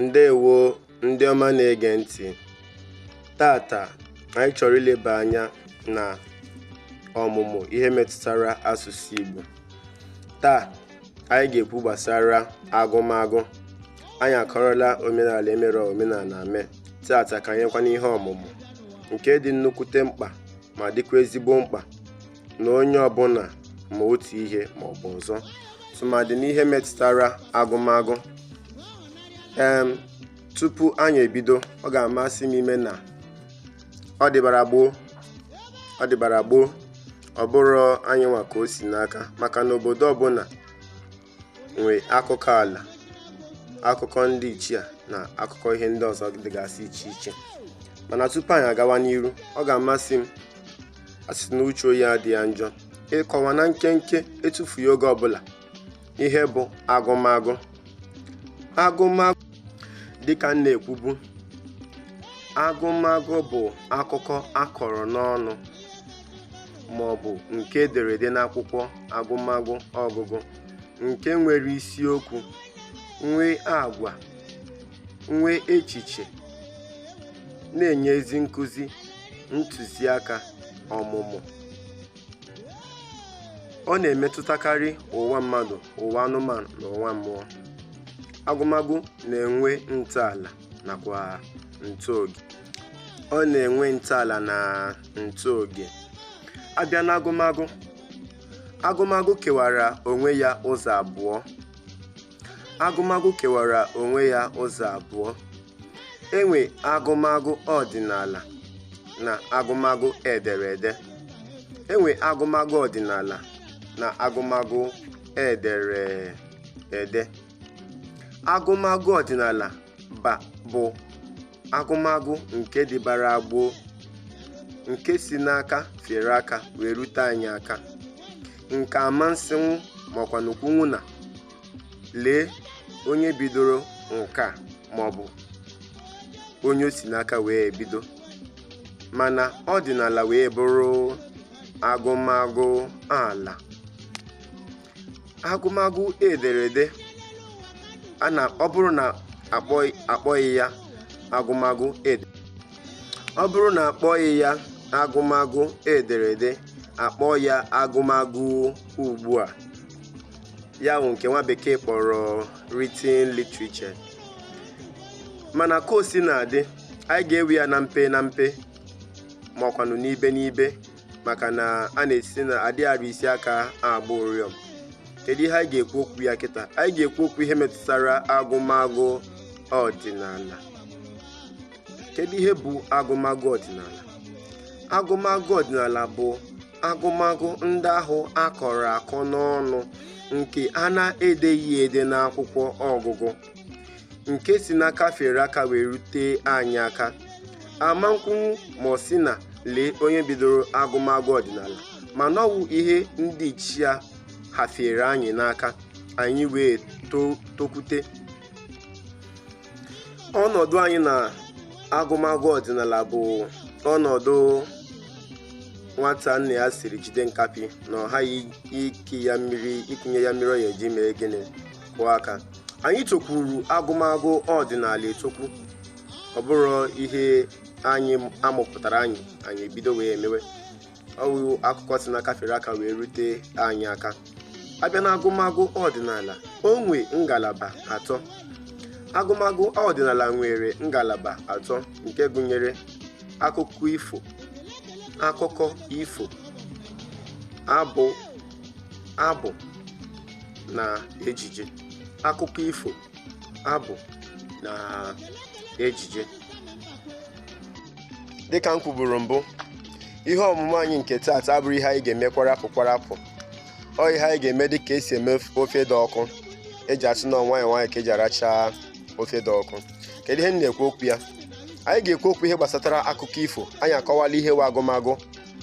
Ǹdeèwo ndị ọma na-ege ntị. Tata anyị chọrọ ileba anya na ọmụmụ ihe metụtara asụsụ Igbo. Taa anyị ga-ekwu gbasara agụmagụ. Anyị akọrọla omenala emere omenala mee. Tata ka anyị kwana ihe ọmụmụ nke dị nnukwute mkpa ma dịkwa ezigbo mkpa na onye ọbụla ma otu ihe maọbụ ọzọ, tụmadị n'ihe metụtara agụmagụ. Tupu anyị ebido, ọ ga-amasị m ime na ọ dịbara gboo, ọ dịbara gboo, ọ bụrụ anyị nwa ka o si n'aka, maka na obodo ọbụla nwe akụkọ ala, akụkọ ndị ichie na akụkọ ihe ndị ọzọ dịgasị iche iche. Mana tupu anyị agawa n'iru, ọ ga-amasị m, asị na uche oyi adị ya njọ, ịkọwa na nkenke etufughị oge ọbụla ihe bụ agụmagụ. Agụmagụ, dịka m na-ekwubu, agụmagụ bụ akụkọ akọrọ n'ọnụ maọbụ nke ederede n'akwụkwọ agụmagụ ọgụgụ, nke nwere isiokwu, nwee agwa, nwee echiche, na-enye ezi nkụzi, ntụziaka, ọmụmụ. Ọ na-emetụtakarị ụwa mmadụ, ụwa anụmanụ na ụwa mmụọ. Agụmagụ na-enwe ntọala nakwa ntọoge. Ọ na-enwe ntọala na ntọoge. Abịa n'agụmagụ, agụmagụ kewara onwe ya ụzọ abụọ. Agụmagụ kewara onwe ya ụzọ abụọ. Enwe agụmagụ ọdịnala na agụmagụ ederede. Enwe agụmagụ ọdịnala na agụmagụ ederede. Agụmagụ ọdịnala bụ agụmagụ nke dịbara gboo, nke si n'aka fere aka wee rute anyị aka, nke amasịnwu makwanụ kwunwu na lee onye bidoro nke a maọbụ onye o si n'aka wee bido. Mana ọdịnala wee bụrụ agụmagụ ala. Agụmagụ ederede, ọ bụrụ na akpọghị ya agụmagụ ọ bụrụ na akpọghị ya agụmagụ ederede, akpọ ya agụmagụ ugbu a, ya bụ nke nwa bekee kpọrọ written literature. Mana ka o si na-adị, anyị ga-ewe ya na mpe na mpe maọkwanụ n'ibe n'ibe, maka na a na-esi na adịghị arụ isi aka agba ụrịọm. Kedu ihe anyị ga-ekwu okwu ya kịta? Anyị ga-ekwu okwu ihe metụtara agụmagụ ọdịnala. Kedu ihe bụ agụmagụ ọdịnala? Agụmagụ ọdịnala bụ agụmagụ ndị ahụ akọrọ akọ n'ọnụ, nke a na-edeghị ede n'akwụkwọ ọgụgụ, nke si n'aka fere aka wee rute anyị aka. Ama nkwunwu ma ọ sị na lee onye bidoro agụmagụ ọdịnala, mana ọ wụ ihe ndị ichie hafere anyị n'aka, anyị wee tokwute. Ọnọdụ anyị na agụmagụ ọdịnala bụ ọnọdụ nwata nna ya siri jide nkapi na ọ ghaghị iki ya mmiri, ikunye ya mmiri ọ ya eji mee gịnị, kụọ aka. Anyị tokwuru agụmagụ ọdịnala etokwu. Ọ bụrụ ihe anyị amụpụtara anyị ebido wee emewe. Ọ wụ akụkọ si n'aka fere aka wee rute anyị aka. Abịa na agụmagụ ọdịnala, o nwe ngalaba atọ. Agụmagụ ọdịnala nwere ngalaba atọ, nke gụnyere akụkọ ifo, akụkọ ifo, abụ, abụ na ejije. Akụkọ ifo, abụ na ejije. Dịka m kwuburu mbụ, ihe ọmụmụ anyị nke taata abụrụ ihe anyị ga-eme kwarapụ kwarapụ. Ọ ihe anyị ga-eme dịka esi eme ofe dị ọkụ, eji asị na nwayọọ nwayọọ ka eji aracha ofe dị ọkụ. Kedu ihe m na-ekwu okwu ya? Anyị ga-ekwu okwu ihe gbasatara akụkọ ifo. Anyị akọwala ihe wụ agụmagụ,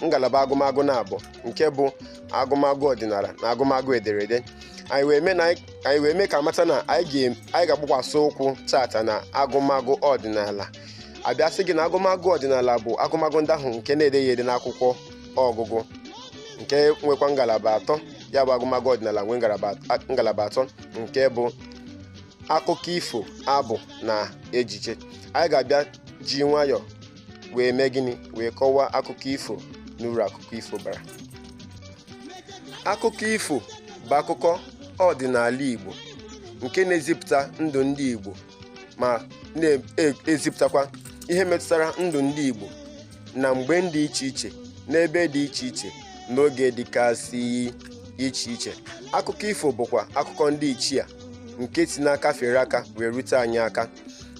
ngalaba agụmagụ na-abụ, nke bụ agụmagụ ọdịnala na agụmagụ ederede. Anyị wee mee ka amata na anyị ga-agbakwasị ụkwụ tata na agụmagụ ọdịnala. Abịa sị gị na agụmagụ ọdịnala bụ agụmagụ ndị ahụ nke na-edeghị ede n'akwụkwọ ọgụgụ, nke nwekwa ngalaba atọ. Ya bụ agụmagụ ọdịnala nwee ngalaba atọ, nke bụ Akụkọ ifo, abụ na ejije. Anyị ga-abịa ji nwayọọ wee mee gịnị? Wee kọwaa akụkọ ifo na uru akụkọ ifo bara. Akụkọ ifo bụ akụkọ ọdịnala Igbo nke na-ezipụta ndụ ndị Igbo ma na-ezipụtakwa ihe metụtara ndụ ndị Igbo na mgbe dị iche iche, n'ebe dị iche iche, n'oge dịgasị iche iche. Akụkọ ifo bụkwa akụkọ ndị ichie nke si n'aka fere aka wee rute anyị aka.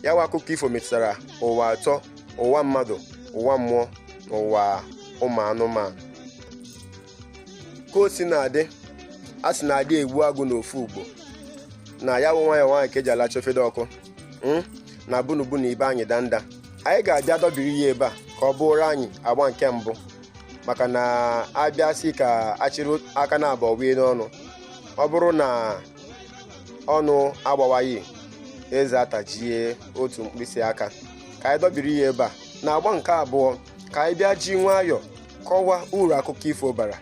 Ya bụ akụkọ ifo metụtara ụwa atọ: ụwa mmadụ, ụwa mmụọ na ụwa ụmụ anụmanụ. Ka o si na-adị, a sị na adị egbu agụ n'ofu ugbo na ya bụ nwayọọ nwayọọ ka eji alacha ofe dị ọkụ na bunubu na ibe anyị danda. Anyị ga-abịa dọbiri ya ebe a ka ọ bụrụ anyị agba nke mbụ, maka na abịa sị ka achịrị aka na abụọ wee n'ọnụ. Ọ bụrụ na ọnụ agbawaghị, eze atajie otu mkpịsị aka. Ka anyị dọbiri ya ebe a. Na agba nke abụọ, ka anyị bịa ji nwayọọ kọwaa uru akụkọ ifo bara,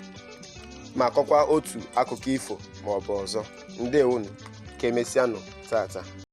ma kọkwa otu akụkọ ifo ma ọ bụ ọzọ. Ndewonu, ka emesịanụ tata.